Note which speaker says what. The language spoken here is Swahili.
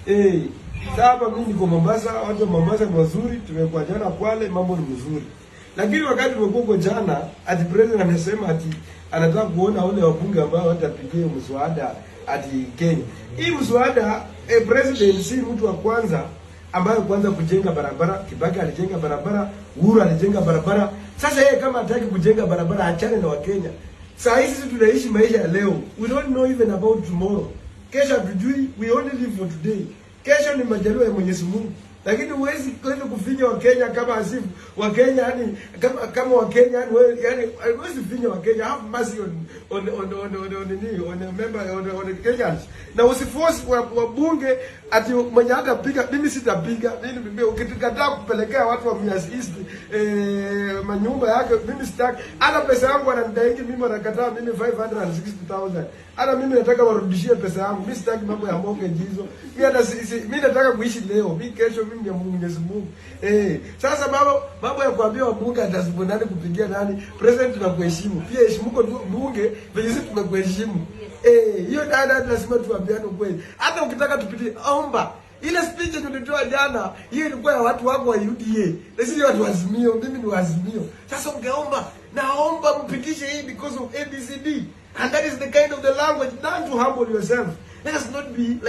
Speaker 1: Eh, sasa mimi niko Mombasa, watu wa Mombasa ni wazuri, tumekuwa jana Kwale, mambo ni mzuri. Lakini wakati tumekuwa huko jana, ati president amesema ati anataka kuona wale wabunge ambao watapigia mswada ati Kenya. Hii mswada, president si mtu wa kwanza ambayo kwanza kujenga barabara. Kibaki alijenga barabara, Uhuru alijenga barabara. Sasa yeye kama hataki kujenga barabara, achane na Wakenya. Saa hizi sisi tunaishi maisha ya leo. We don't know even about tomorrow. Kesho hatujui, we only live for today. Kesho ni majaliwa ya Mwenyezi Mungu. Lakini huwezi kwenda kufinya Wakenya kama asifu Wakenya, yani kama Wakenya, yani wewe, yani huwezi finya Wakenya. Have mercy on nini, on the member on the Kenyans. Na usiforce wabunge ati mwenye hatapiga, mimi sitapiga. Mimi ukikataa kupelekea watu wa Mumias East manyumba yake, mimi sitaki. Hata pesa yangu wananidaingi mimi, wanakataa mimi 560,000. Hata mimi nataka warudishie pesa yangu. Mimi sitaki mambo ya mortgage hizo. Mimi hata mimi nataka kuishi leo. Mimi kesho mimi ni Mwenyezi Mungu. Sasa mambo ya kuambia wabunge atasibu nani kupigia nani. President, tunakuheshimu. Pia heshimuko tu bunge vile sisi tumekuheshimu. Hiyo dada lazima tuambiane ukweli. Hata ukitaka tupitie, omba. Ile speech yenye ulitoa jana, hiyo ilikuwa ya watu wako wa UDA. Na sisi watu wa Azimio, mimi ni wa Azimio. Sasa ungeomba, naomba mpitishe hii because of ABCD. And that is the kind of the language. Learn to humble yourself. Let us not be like